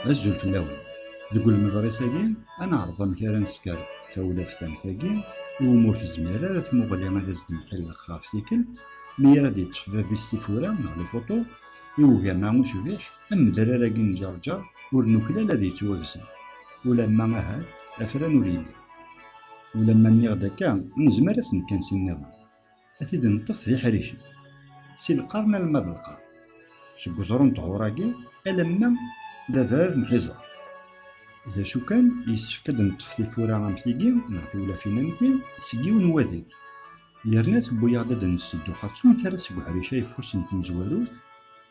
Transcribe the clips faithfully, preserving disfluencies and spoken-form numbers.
Azul fell-awen. Deg ulemḍris-agi, ad neɛreḍ amek ara nesker tawlaft am tagi, iwumi ur tezmir ara tmuɣli ad as-d-nḥilleq ɣef tikkelt, mi ara d-yeṭṭef bab-is tifura neɣ les photos i ugama ucbiḥ am udrar-agi n Ǧerǧer, ur nuklal ad yettwagzem, ulamma ahat afran ur yelli. Ulamma nniɣ-d akka, nezmer ad s-nefk ansi nniḍen. Ad t-id-neṭṭef d iḥricen, si lqern alamma d lqern, seg uẓru n ṭhur-agi alamma d adrar n Ḥiẓer. D acu kan, yessefk ad d-neṭṭef tifura am tigi neɣ tiwlafin am ti seg yiwen n wadeg, yerna tewwi-aɣ-d ad d-nesseddu xerṣum kra seg uḥric ayeffus n tmezwarut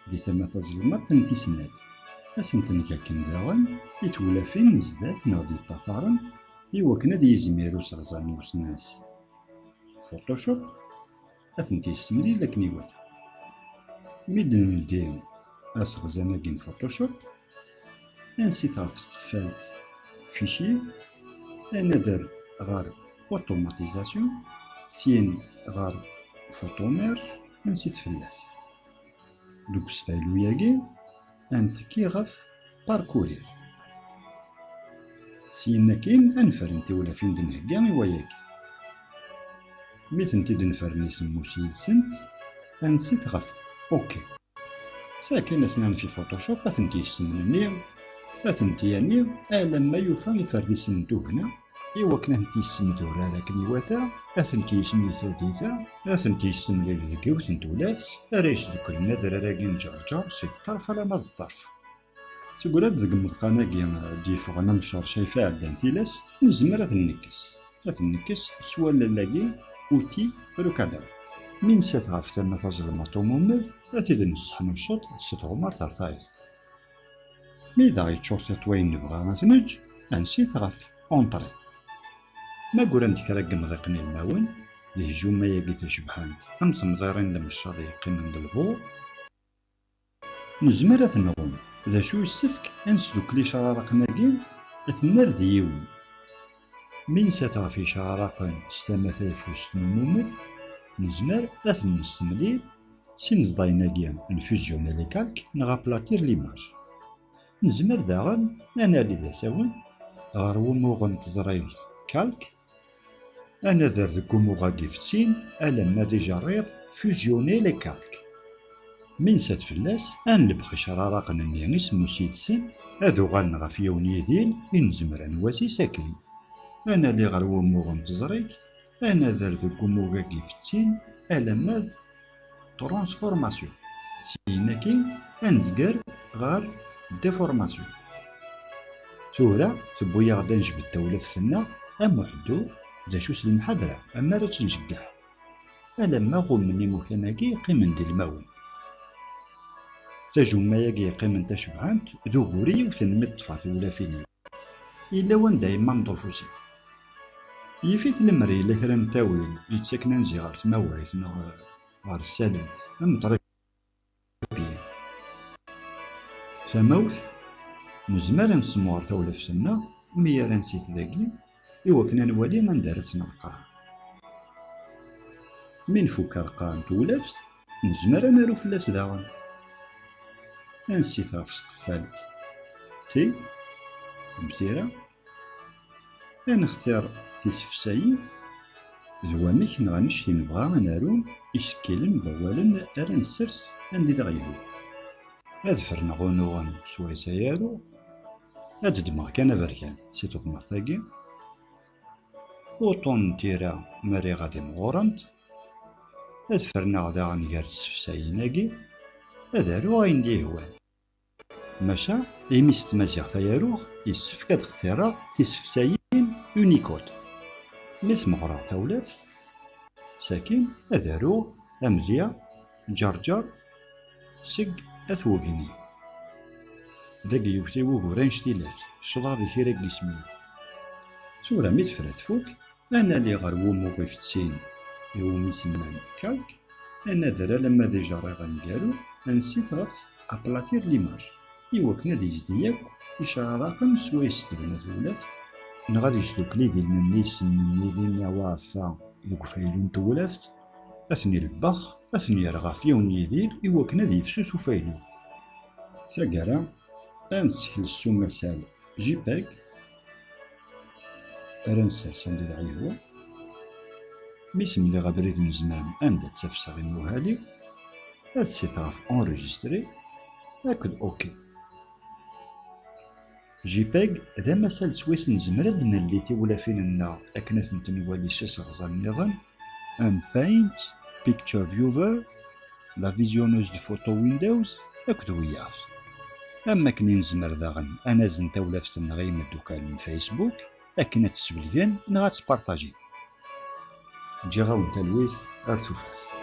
di tama tazelmaḍt n tis snat, ad sent-neg akken daɣen i tewlafin n zdat neɣ d-yeṭṭafaren, i wakken ad yizmir useɣẓan n usnas Photoshop, ad tent-yessemlil akken iwata. Mi d-neldi aseɣzan-agi n Photoshop, ansi-t ɣef tqeffalt Fichier, ad nader ɣer Automatisation, syin ɣer Photo Merge, ansi-t fell-as. Deg usfaylu-agi, ad nettekki ɣef Parcourir. Syin akkin, ad nefren tiwlafin d-nhegga i wayagi. Mi tent-id-nefren isemmus yid-sent, ad nsit ɣef OK. Sakin ad s-nanef i Photoshop ad tent-yessemlelli, ad tent-yani, alamma yufa iferdisen n tugna, i wakken ad tent-yessemdurar akken iwata, ad tent-yesmil tadita, ad tent-yessemlil deg yiwet n tewlaft, ara yesduklen adrar-agi n Ǧerǧer si ṭṭerf alamma d ṭṭerf. Teggra-d deg imeḍqan-agi d-yeffɣen amcercayef iɛeddan tilas, nezmer ad ten-nekkes. Ad ten-nekkes s wallal-agi, outil, recadrer. Mi nsat ɣef tama tazelmaḍt umumed, ad t-id-nesseḥnucceḍ s tɣumart ar tayeḍ. Mi daɣ yeččur tiṭ wayen nebɣa ad t-neǧǧ, ad nsit ɣef Entrée. Ma ggrant kra n yemḍiqen ilmawen, lehjuma-agi tacebḥant am temḍirin n lemeccaḍ yeqqimen d lbur, nezmer ad t-nɣum. D acu yessefk ad nesdukkel icraraqen-agi, ad ten-nerr d yiwen. Mi nsat ɣef yicraraqen s tama tayeffust n umumed, nezmer ad ten-nessemlil s ineẓdayen-agi n fusionner les calques neɣ aplatir l'image. Nezmer daɣen ad nali d asawen ɣer wumuɣ n teẓrigt calque, ad nader deg wumuɣ-agi ifettin alamma d ijerriḍ fusionner les calques. Mi nsat fell-as, ad nlebbex icraraqen-nni isemmus yid-sen, ad uɣalen ɣef yiwen yidil i nezmer ad nwasi sakin. Ad nali ɣer wumuɣ n teẓrigt, ad nader deg wumuɣ-agi ifettin alamma d transformation. Syin akkin, ad nezger ɣer déformation. Tura, tewwi-yaɣ-d ad nejbed tawlaft-nneɣ am uḥeddur, d acu s lemḥadra, ammer ad tt-njeggeḥ. Alamma ɣummen imukan-agi yeqqimen d ilmawen. Tajumma-agi yeqqimen tacebḥant, d ugur i yiwet n mi ṭṭfeɣ tiwlafin-iw. Yella wanda yemmameḍ ufus-iw. Yif-it lemmer yella kra n ttawil yettaken anzi ɣer tmawayt neɣ ɣer tsadelt, am ṭribyi. Tamawt, nezmer ad nessemɣer tawlaft-nneɣ mi ara nsit dagi, i wakken ad nwali anda ara tt-nerqeɛ. Mi nfuk arqaɛ n tewlaft, nezmer ad naru fell-as daɣen. Ad nsit ɣef tqeffalt T, am tira, ad nextir tisefsayin d wamek neɣ annect i nebɣa ad naru isekkilen n wawalen ara nessers anda i d aɣ-yehwa. Ad ferneɣ unuɣen swayes ay aruɣ, ad ddmeɣ kan aberkan si teḍmert-agi, uṭṭun n tira ma riɣ ad imɣurent, ad ferneɣ daɣen gar tsefsayin-agi, ad aruɣ ayen d-yehwan. Maca, imi s tmaziɣt ay aruɣ, yessefk ad xtireɣ tisefsayin Unicode. Mi smeɣreɣ tawlaft, sakin ad aruɣ amedya Ǧerǧer seg At Wegni. Dagi yiwet i wugur annect-ilat, ccḍeɣ di tira n yisem-iw. Tura mi tefra tfuk, ad nali ɣer wumuɣ ifettin iwumi semman calque, ad nader alamma d ijerriḍ aneggaru, ad nsit ɣef aplatir l'image, i wakken ad yezdi yakk icraraqen swayes tebna tewlaft, neɣ ad yesdukkel idilmen-nni yessnen-nni di nniɛwa ɣef-a deg ufaylu n tewlaft, ad ten-ilebbex, ad ten-yerr ɣef yiwen n yidil i wakken ad yefsus ufaylu. Taggara, Ad nsekles s umasal JPEG, ara nessers anda i d-ɣ-yehwa. Mi s-mliɣ abrid n zzman anda ttafseɣ imuhal-iw, ad siteɣ ɣef enregistrer akked OK. JPEG d amasal s wis nezmer ad d-nelli tiwlafin-nneɣ akken ad tent-nwali s iseɣẓan nniḍen am Paint, Picture Viewer, la visionneuse de photo Windows akked wiyaḍ. Am wakken i nezmer daɣen ad nazen tawlaft-nneɣ i yimeddukal n Facebook akken ad tt-sbelgen neɣ ad tt-partajin. Ǧǧiɣ-awen talwit ar tufat.